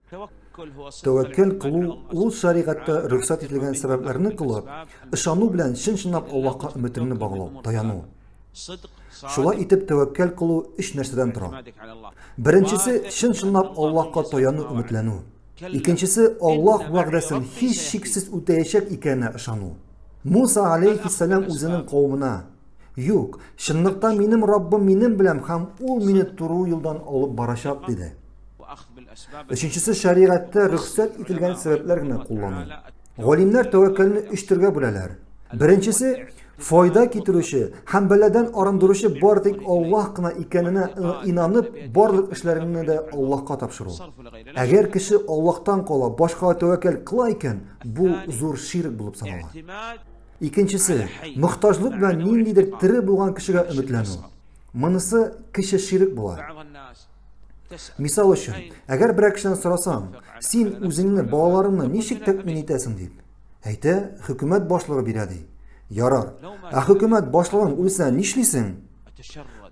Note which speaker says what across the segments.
Speaker 1: Тәвәккәл кылу ул шәригатьтә рөхсәт ителгән сәбәпләрне кылып, ышану белән чын-чынлап Аллаһка өметеңне баглау, таяну. Шулай итеп тәвәккәл кылу өч нәрсәдән тора. Беренчесе чын-чынлап Аллаһка таяну, өметләнү. Икенчесе Аллаһ вәгъдәсен һичшиксез үтәячәк икәненә ышану. Муса алейхиссалам үзенең кавымына Юк, чынлыкта минем Раббым минем белән һәм ул мине туры юлдан алып барачак, диде. Өченчесе шәригатьтә рөхсәт ителгән сәбәпләр генә куллану. Галимнәр тәвәккәлне өч төргә бүләләр. Беренчесе файда китерүче һәм бәладән арындыручы бар тик Аллаһ кына икәненә инанып, барлык эшләреңне дә Аллаһка тапшыру. Әгәр кеше Аллаһтан кала башкага тәвәккәл кыла икән, бу зур ширк булып санала. Икенчесе, мохтаҗлык белән ниндидер тере булган кешегә өметләнү. Монысы кече ширк була. Мисал өчен, әгәр берәр кешедән сорасаң, син үзеңне, балаларыңны ничек тәэмин итәсең дип, әйтә, хөкүмәт башлыгы бирә ди. Ярар. Ә хөкүмәт башлыгың үлсә, нишлисең?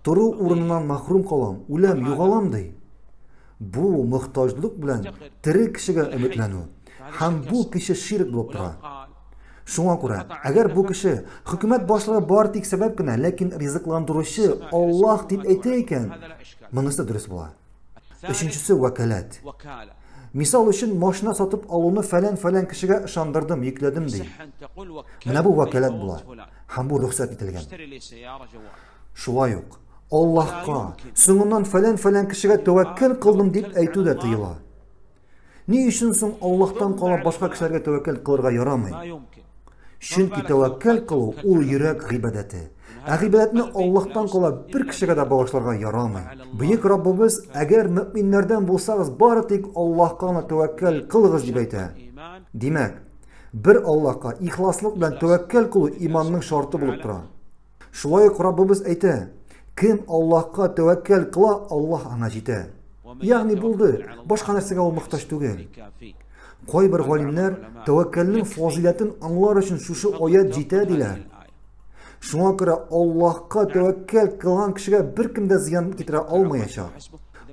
Speaker 1: Тору урыныннан мәхрүм калам, үләм, югалам ди. Бу мохтаҗлык белән тере кешегә өметләнү һәм бу кеше ширк булып тора. Шуңа күрә, әгәр бу кеше хөкүмәт башлыгы бар тик сәбәп кенә, ләкин ризыкландыручы Аллаһ дип әйтә икән, монысы дөрес була. Өченчесе вәкаләт. Мисал өчен, машина сатып алуны фәлән-фәлән кешегә ышандырдым, йөкләдем ди. Менә бу вәкаләт була һәм бу рөхсәт ителгән. Шулай ук Аллаһка, соңыннан фәлән-фәлән кешегә тәвәккәл кылдым дип әйтү дә тыела. Ни өчен соң Аллаһтан кала башка кешеләргә тәвәккәл кылырга ярамый? Чөнки тәвәккәл кылу ул йөрәк гыйбадәте. Ә гыйбадәтне Аллаһтан кала бер кешегә дә багышларга ярамый. Бөек Раббыбыз, әгәр мөэминнәрдән булсагыз, бары тик Аллаһка гына тәвәккәл кылыгыз дип әйтә. Димәк, бер Аллаһка ихласлык белән тәвәккәл кылу иманның шарты булып тора. Шулай ук Раббыбыз әйтә, кем Аллаһка тәвәккәл кыла, Аллаһ аңа җитә. Ягъни булды, башка нәрсәгә ул мохтаҗ түгел. Кайбер галимнәр тәвәккәлнең фазыйләтен аңлар өчен шушы аят җитә диләр. Шуңа күрә Аллаһка тәвәккәл кылган кешегә беркем дә зыян китерә алмаячак.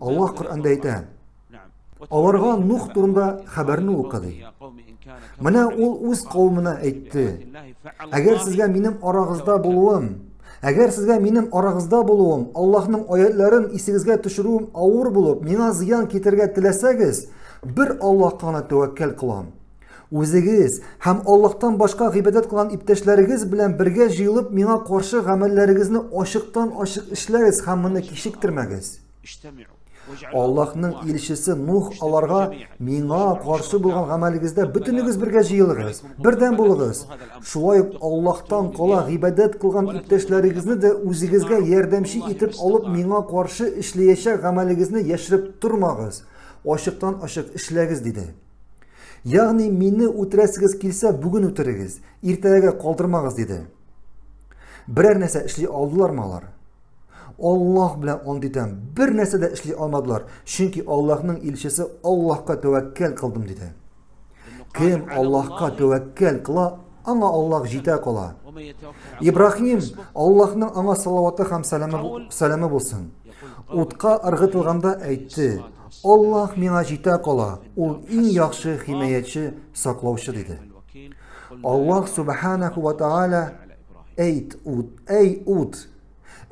Speaker 1: Аллаһ Коръәндә әйтә: Аларга Нух турында хәбәрне укы ди. Менә ул үз кавымына әйтте. Әгәр сезгә минем арагызда булуым, әгәр сезгә минем арагызда булуым, Аллаһның аятларын исегезгә төшерүем авыр булып, миңа зыян китерергә теләсәгез, бер Аллаһка гына тәвәккәл кылам. Үзегез һәм Аллаһтан башка гыйбадәт кылган иптәшләрегез белән бергә җыелып, миңа каршы гамәлләрегезне ачыктан-ачык эшләгез һәм моны кичектермәгез. Аллаһның илчесе Нух аларга миңа каршы булган гамәлегездә бөтенегез бергә җыелыгыз, бердәм булыгыз. Шулай ук Аллаһтан кала гыйбадәт кылган иптәшләрегезне дә үзегезгә ярдәмче итеп алып миңа каршы эшләячәк гамәлегезне яшереп тормагыз, ачыктан-ачык эшләгез, диде. Ягъни мине үтерәсегез килсә, бүген үтерегез, иртәгәгә калдырмагыз, диде. Берәр нәрсә эшли алдылармы алар? Аллаһ белән ант итәм, бер нәрсә дә эшли алмадылар, чөнки Аллаһның илчесе Аллаһка тәвәккәл кылдым диде. Кем Аллаһка тәвәккәл кыла, аңа Аллаһ җитә кала. Ибраһим, Аллаһның аңа салаваты һәм сәламе, сәламе булсын. Утка ыргытылганда әйтте, Аллаһ миңа җитә кала, ул иң яхшы химаячы, саклаучы диде. Аллаһ субханаху ва тааля әйт ут, әй ут,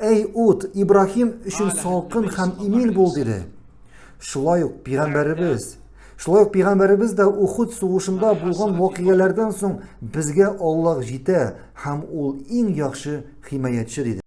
Speaker 1: Әй ут, Ибраһим өчен салкын һәм имин бул, диде. Шулай ук пәйгамбәребез, шулай ук пәйгамбәребез дә Ухуд сугышында булган вакыйгалардан соң безгә Аллаһ җитә һәм ул иң яхшы химаятчы диде.